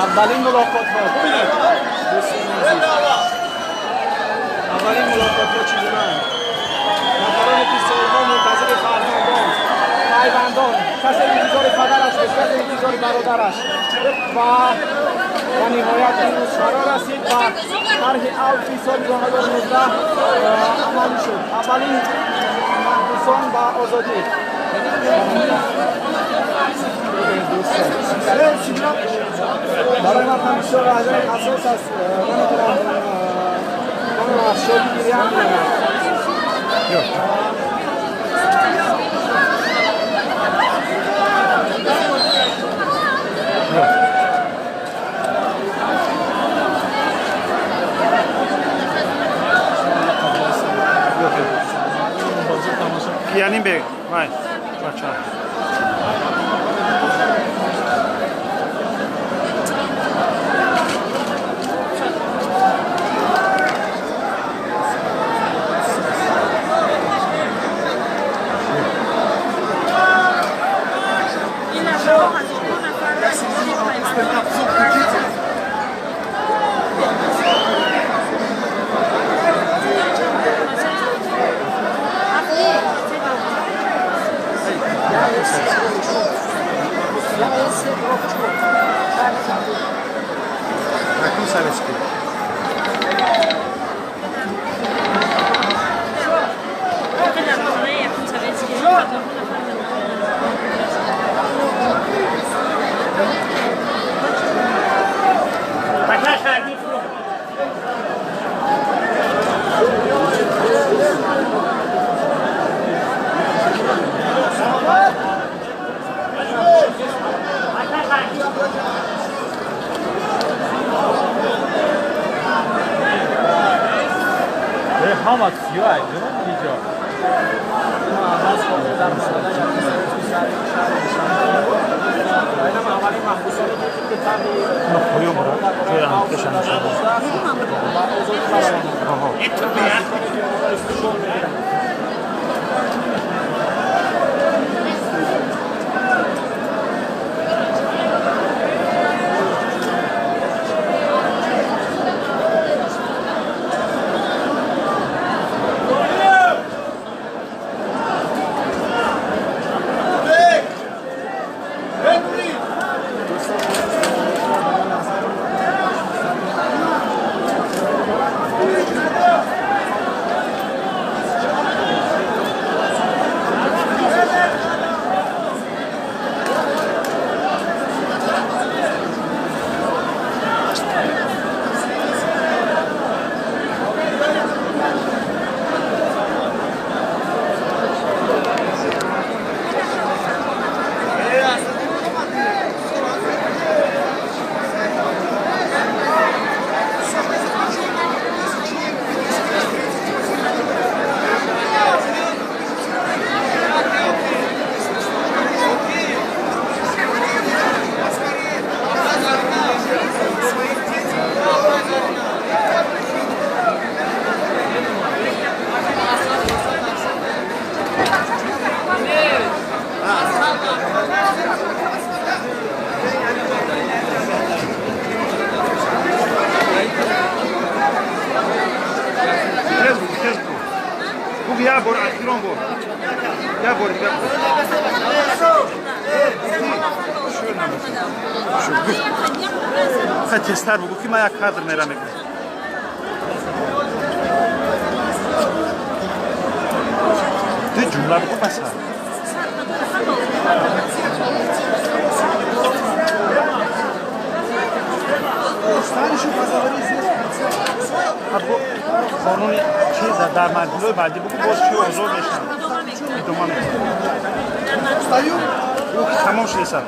اولین ملاقات ها ببینید دوستان عزیز، اولین ملاقات ها چگونه؟ نفرانی که سالها منتظر فرزندان، پیوندان، کسی انتظار پدرش بود، کسی انتظار برادرش و نهایت این روز فرا رسید و طرح عفو سال 2019 عملی شد. اولین محبوسان به آزادی. برای من هم بسیار لحظه حساس است. نمیتونم از شادی گریه هم کنم. یعنی بگ وای بچه Я бор дигар. Хай тезтар бугӯ ки ман як кадр мерам мегӯ. Ду ҷумла бугӯ паса. Қонуни чи дар манзилҳои баъдӣ бугӯ боз чи озод мешаванд. Идома мекунам. Тамом шудеса.